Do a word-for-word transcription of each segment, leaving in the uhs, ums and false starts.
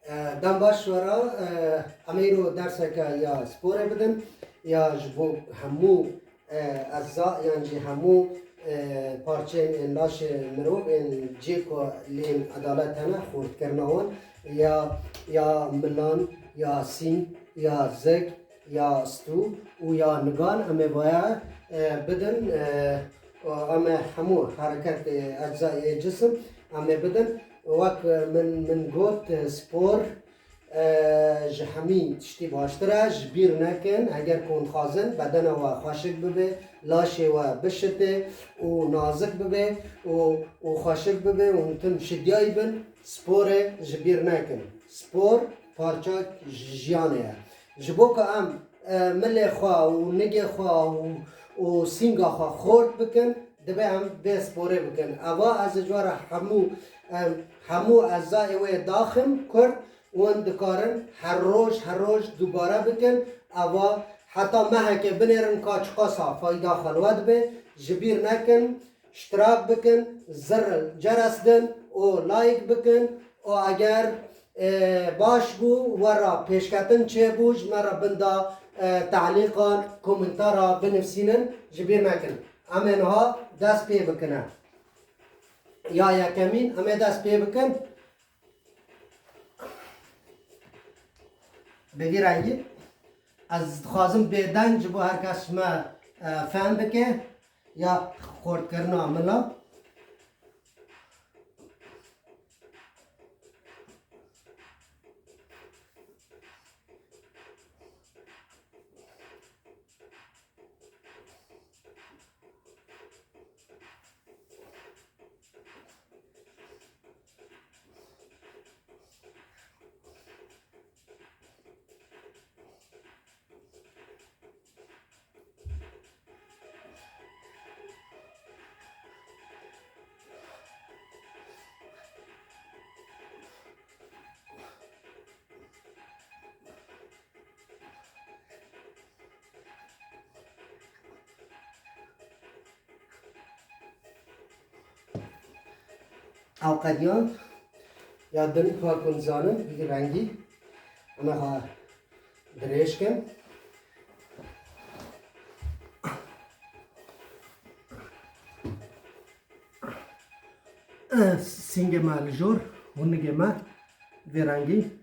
E, dem baş we re, e, em ê îro derseke ya sporê bidin, ya ji bo hemû, e, eza, yan jî hemû, e, parçeyên ên laşê mirov, ên cê ku lê ên edalet hene, xurtkirina wan, ya, ya milan, ya sîng, ya zek, ya stû û ya nigan em ê vaya, e, bidin, e, û em ê hemû hereketê eczayê cisim em ê bidin. Wek min, min got, e, spor, e, ji hemî tiştî baştir e, ji bîr nekin, heger ku hûn dixwazin bedena we xweşik bibe, laşê we bişite û nazik bibe û, û xweşik bibe û hûn tim şidyayî bin, sporê ji bîr nekin. Spor parçek ji jiyanê ye. Ji bo ku em, e, milê xwe û nigê xwe û, û sînga xwe xort bikin, dibe em vê sporê bikin. Eva ez ji we re hemû, em, hemû ezayê wê daxim kurt, wan dikarin her roj, her roj dubare bikin. Eva heta mehekê binêrin ka çiqasa fayda xwe li we dibe. Ji bîr nekin, iştirak bikin, zir ceres din û like bikin û eger, e, baş bû, we re pêşketin çêbû, ji me re bin de, e, telîqan, komentara binivîsînin, ji bîr nekin. Em ê niha dest pê bikine. Ya yekemîn, em ê dest pê bikin. Bi vî rengî. Ez dixwazim bêdeng ji bo her kes ji me, e, fehm bike ya xortkirina mila. Ew qediyan ya din, wek hûn dizanin, bi vî rengî em ê xwe dirêj kin. Sîngê me li jor, hûnigê me vê rengî.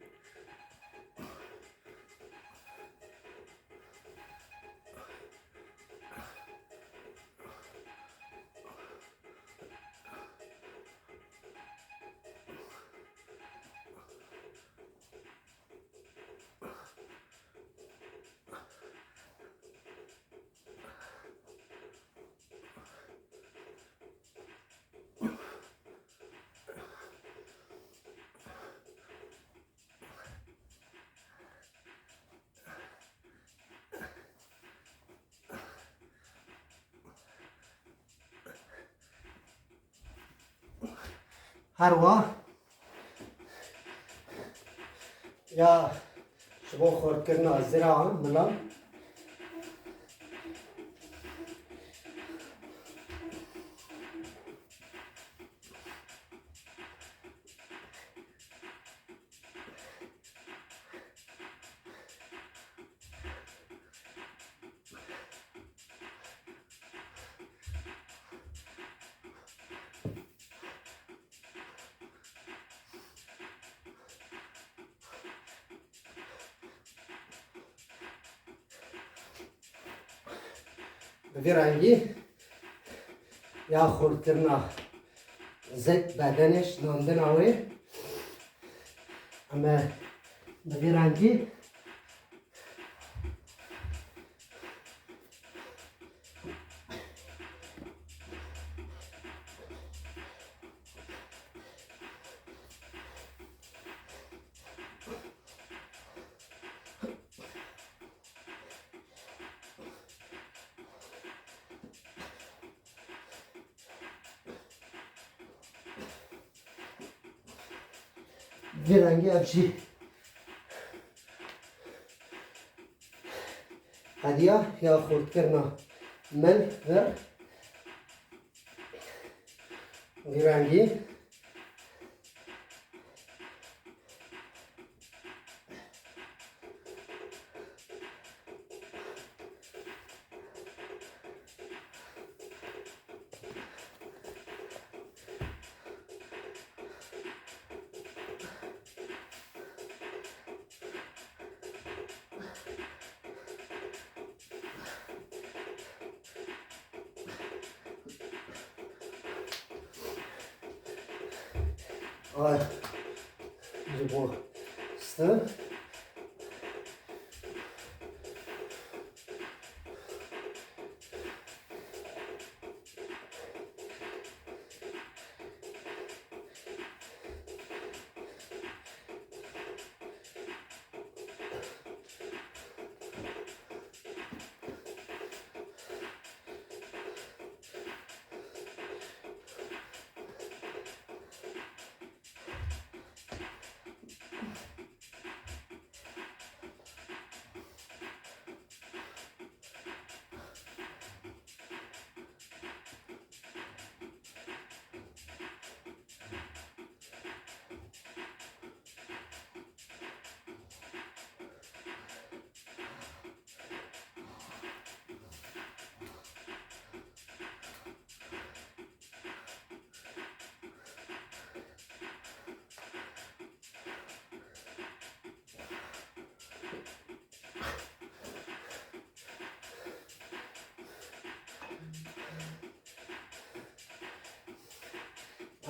Her wa ya ji bo xortkirina zira, milan. Bi vî rengî ya xurtkirina zek bedenê, şinandina wê. Em ê bi vî rengî Vî rengî ev jî qediya ya xurtkirina mil vir. Vî rengî. Vay. Ji bo stin.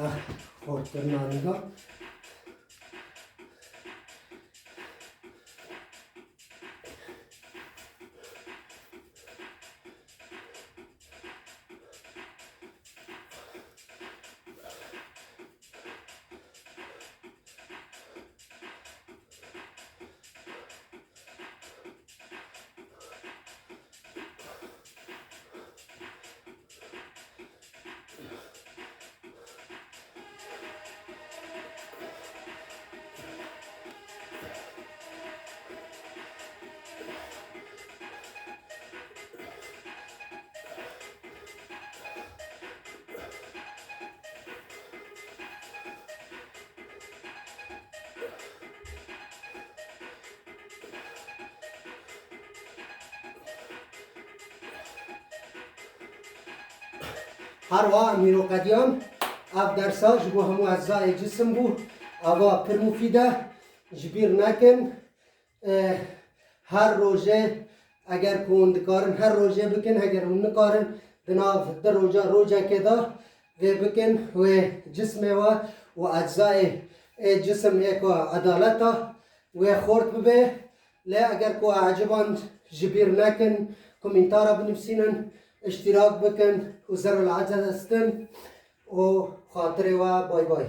Ah, xortkirina niga. Her wa Mîro Qediyan, ev dersa ji bo hemû eczayê cisim bû. Ava pir mufîd e, ji bîr nekin. Eh, her rojê, eger ku hûn dikarin her rojê bikin, eger hûn nikarin, di nav di roja rojekê de vê bikin, wê cismê we û eczayê ê cisim ê ku edaleta wê xort bibe. Lê eger ku eciband, ji bîr nekin, komîntara binivîsînin, îştîrak bikin û zerril ecez estin û xatirê we bay bay.